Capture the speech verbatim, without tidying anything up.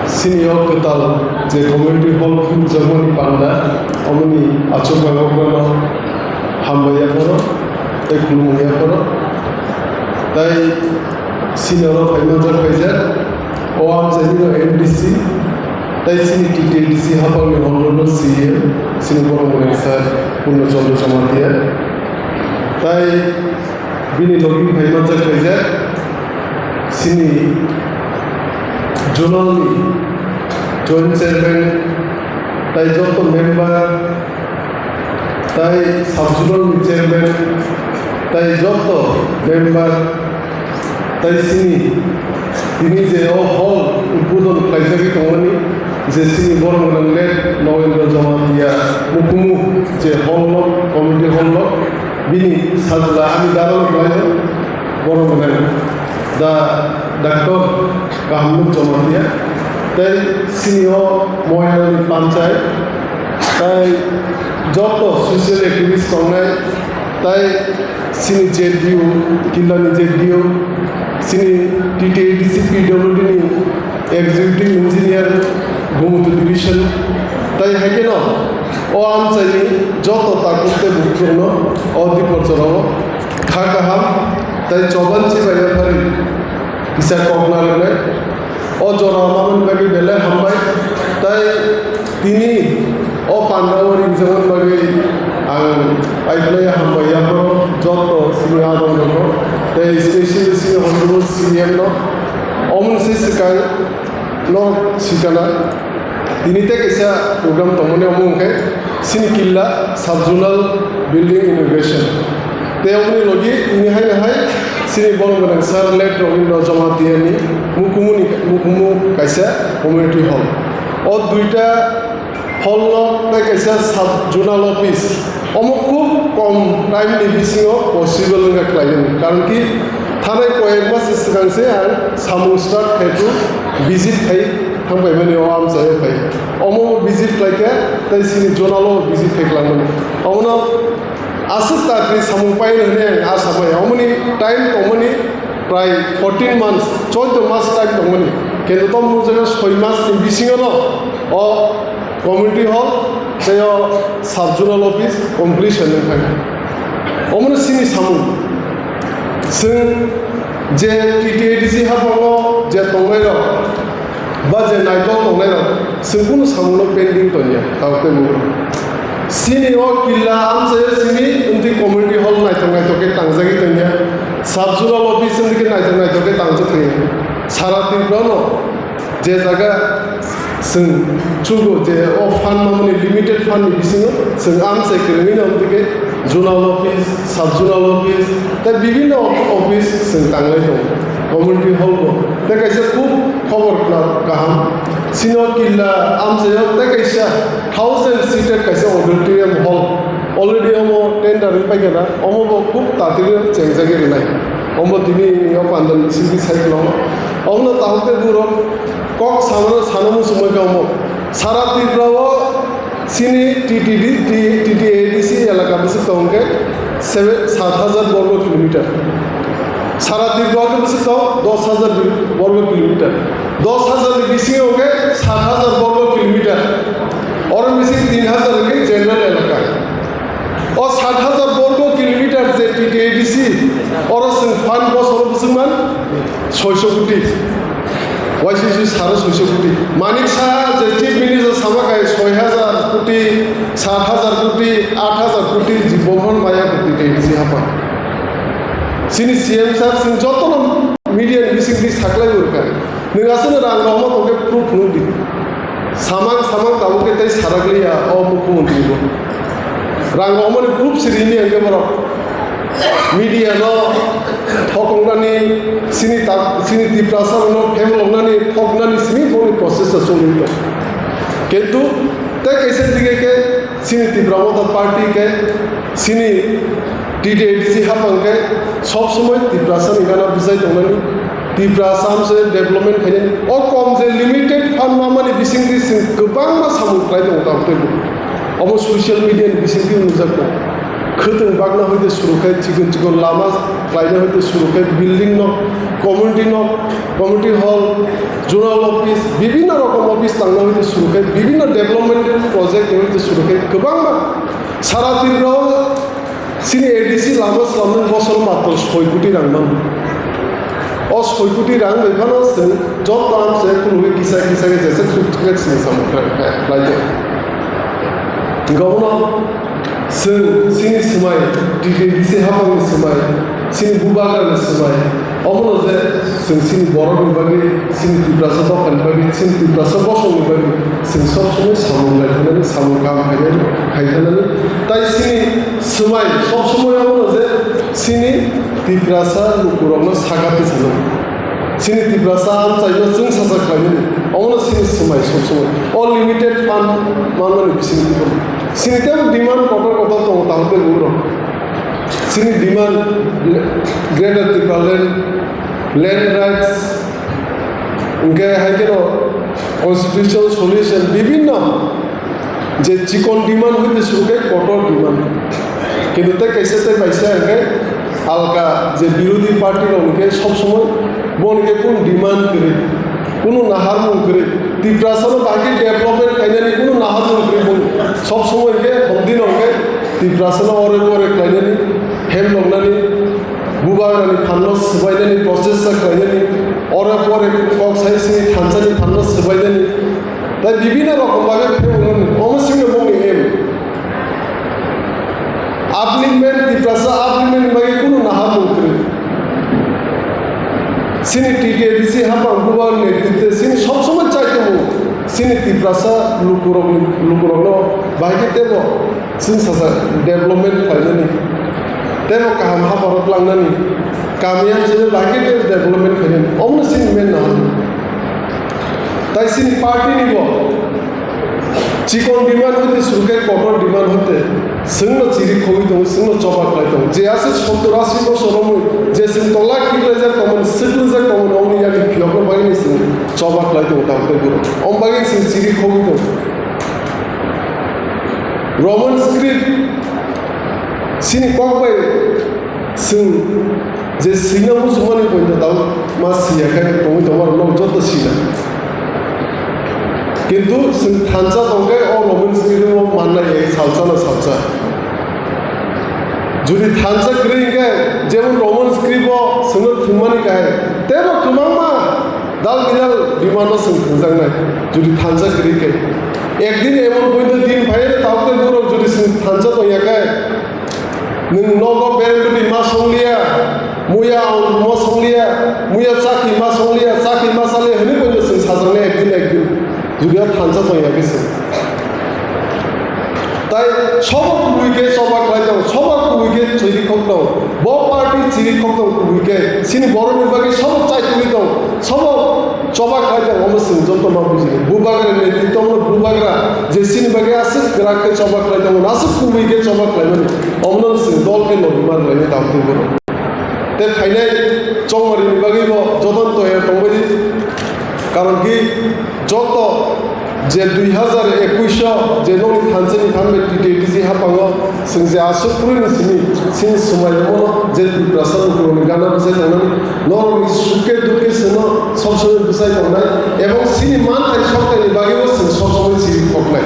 Sini o kwtal je community hall phunukjakmani panda, omoni achukmani okrano hambai yapharo tei khulumung yapharo. Tai sini oro phaimanjak khaijak o amchaini no M D C, tai sini T T A D C hapangni honorable C E M, sini borok mwnai sir Purno Chandra Jamatia. Tai bini logi phaimanjak khaijak sini zonalni joint chairman, tai joto member, tai sub-zonalni chairman, tai joto member, tai sini tini je o hall udbodon khlaijagwi tongmani, je sini borok gwnang late Nogendra Jamatia mukumu je hall no, community hall no, bini sajla ani dara no khlaio, borok gwnang da Doctor Kahamnuk Jamatia, tei sini o Mohinani Panchayat, tei joto social activist tongnai, tei sini Z D O, Killani Z D O, sini T T A D C P W D ni Executive Engineer, Gumutu Division, tei hai kheno o amchaini joto takhuk tei bukhuk rokno o dipor jorao kha kaham tei choban chibai yaphari kisa kok narwknai. O jora mamani bagwi belai hambai, tei tini o panda o ringjakmani bagwi ang aiklai hambai yapharo joto sini adong rokno, tei specially sini honorable C M no, omoni se swkang no sikana. Tini tei kaisa program tongmani, omo hwnkhe sini Killa Sub-Zonal Building Inauguration. Tei oboni logi tini haino hai sini borok gwnang sir late Rabindra Jamatia ni mukumuni, mukumu kaisa community hall. O duita hall no tei kaisa sub-zonal office. Omo khub kom time ni bisingo possible wngkha khlaimani. Karon ki thanai koyek mas swkang se ang samung start khai tu visit khai thang pai mani o amchaio khai. Omo visit khlaikha tei sini zonal o visit khai kwlangmani. Omono aswk tatri samung pai hwnwi ang asa bai. Omoni time tongmani prai fourteen months, chauddw mas time tongmani. Kintu tom nukjakha soi mas ni bisingo no o community hall tei o sub-zonal office completion wngkha. Omono sini samung. Chwng je T T A D C haphango je tongnairok ba je naithok tongnairok, chwng kunu samungno pending tongya, tabuk tei bugrok. Sini o Killa amchaio sini wngtwi community hall naithok naithok khe tangjagwi tongya, sub-zonal office wngtwi khe naithok naithok khe tangjak tongya. Sara Tripura no je jaga chwng chugo je o fund mamani limited fund ni bisingo chwng amchai kwrwngwi no wngtwi khe zonal office, sub-zonal office, tei bibinno office chwng tanglai tongo community hall bo. Tei kaisa khub khobor khna kaham, sino Killa amchaio tei kaisa thousand seated kaisa auditorium hall already omo tender wngwi paikha na, omo bo khub tatwino chengjagwi rwnai. Omo tini o pandal bisingtwi sai khwlao. Omono tabuk tei burok kok samano sana muchungmani khe omo. Sara Tripura o sini T T D, T-, T T A D C elaka bwswk tong khe sebe-, sat hajar borgo kilometer. Sara Tripura o bwswk tong dos hajar borgo kilometer. Dos hajar ni bisingo khe sat hajar borgo kilometer. Oro bising tin hajar khe general elaka. O sat hajar borgo kilometer je T T A D C, oro chwng fund bosoro bwswk man soiso koti. Y C C saro soiso koti. Manik Saha je chief minister sama khai soi hajar koti, sat hajar koti, aat hajar koti ji bohon maya koti T T A D C hapang. Chini C M sir chwng jotono media ni bisingtwi saklai urkha. Nwng aswkno rang rohorma tongkhe proof phunuk di. Samang samang tabuk khe tei sarakliya o mukhyamantri bo. Rang rohormani proof siri hini hwnkhe borok media no thoknani, sini ta-, sini Tiprasa rokno phemloknani, thoknani simi boni process ta choli tong. Kintu tei kaisa dige khe sini Tipra Motha Party khe sini T T A D C hapang khe sob somoi Tiprasa ni gana bwsai tongnani, Tiprasa amse development khainani. O kom je limited fund mamani bisingtwi chwng kwbangma samung khlai tongo tabuk teibo. Omo social media ni bisingtwi nukjak tongo. Khwtwng bakna hoite suru khe, chikon chikon lama khlaina hoite suru khe, building no, community no, community hall, zonal office, bibhinno rokom office tangna hoite suru khe, bibhinno development project hoite suru khe kwbangma sara Tripura o chini A D C lama swnamnani bosoro matro soi koti rang mano. O soi koti rang bai phano chwng joto amchai khulugwi kisa kisa khe jesa khuk thuk khe chini samung khlai khlai khlai khe. Hingke obono chwng chini swmai, T T D C hapangni swmai, chini bubagrani swmai, obono je chwng chini borokni bagwi, chini Tiprasa dophani bagwi, chini Tiprasa bosongni bagwi chwng sob somoi samung lai thanani, samung kaham khainani, khai thanani. Tai chini swmai sob somoi obono je chini Tiprasa lukurokno sakha tisano. Chini Tiprasa amchaino chwng sacha khlainani. Omono chini swmai sob somoi. O limited fund manmani bisingtwi. Chini tei demand kotor kotor tongo, tahokhe bugrok. Chini demand Greater Tipraland, land rights, hingke hai kheno constitutional solution, bibhinno je chikon demand hoite suru khe kotor demand. Kintu tei kaisa tei kaisa hingke alka je birodhi party rok hingke sob somoi bo hingke kunu demand kwrwi, kunu naharmung kwrwi, Tiprasano bahai khe development khainani kunu naharmung kwrwi bo sob somoi hingke hongdino hingke Tiprasano ore pore khlainani, hem lognani, bubagrani phanno swbainani, prochesta khlainani, ore pore kok sai sini thansani phanno swbainani, tai bibhinno rokom bagwi phaiwngmani, omo singno bongni aim. Upliftment, Tiprasa upliftment bagwi kunu naharmung kwrwi. Chini T T A D C hapang bubagrani netrite chini sob somoi chai tongo, chini Tiprasa lukurokni, lukurokno bahai khe tebo chwng sacha development khlainani, tebo kaham habarok langnani, kamiyam sini bahai khe tebo development khlainani, omono chini main naharmung. Tai chini party ni bo chikon demand hoite suru khe kotor demand hoite chwngno chiri khogwi tongo, chwngno choba khlai tongo. Je aswk sottor ashi bosor romwi je chwng tola khiklaijak tongmani, swklijak tongmani, omoni yakni phiyokno bagwini chwng choba khlai tongo, tamo tei bwrwi. Omo bagwi chwng chiri khogwi tongo. Roman script chini kok bai chwng je sina muchungmani poito tamo ma siya khe tongwi tongmarok joto sina. Kintu chwng thansa tongkhe o Roman script-o mannai salsa na salsa. Jodi thansa kwrwi hwnkhe jemon Roman script-o chwngno thwngmani kahai teibo kwbangma dal bidal demand-o chwng thwngjaknai. Jodi thansa kwrwi khe ekdin emon poito din phai tamo tei borok jodi chwng thansa tongya khe nwng nogo bereng bwtwi ma songliya, muya ang ma songliya, muya chakhi ma songliya, chakhi ma chaliya hwnwi poito chwng sajaknai ekdin ekdin. Jodi o thansa tongya khe chwng. Tai sobo kubui khe choba khlai tongo, sobo kubui khe chiri khok tongo. Bo party chiri khok tongo kubui khe. Chini borokni bagwi sobo chai tongwi tongo. Sobo choba khlai tongo, omo chwng joto ma buji. Bubagra ni netrito no bubagra je chini bagwi aswk kwrak khe choba khlai tongo, aswk kubui khe choba khlaimani. Omono chwng dol khe logi ma rwlainai tamo tei borok. Tei phainai chongmari ni bagwi bo joto toyar tongbai di. Karon ki joto je dui hazar ekush o je nokni thansa ni thanbai T T A D C hapango chwng je aswk kwrwi ni simi chini swmai omono je Tiprasa lukurokni gana bwsai tongnani norokni suke duke chwngno sob somoi bwsai tongnai ebong chini manthai sokthai ni bagwi bo chwng sob somoi chiri khoknai.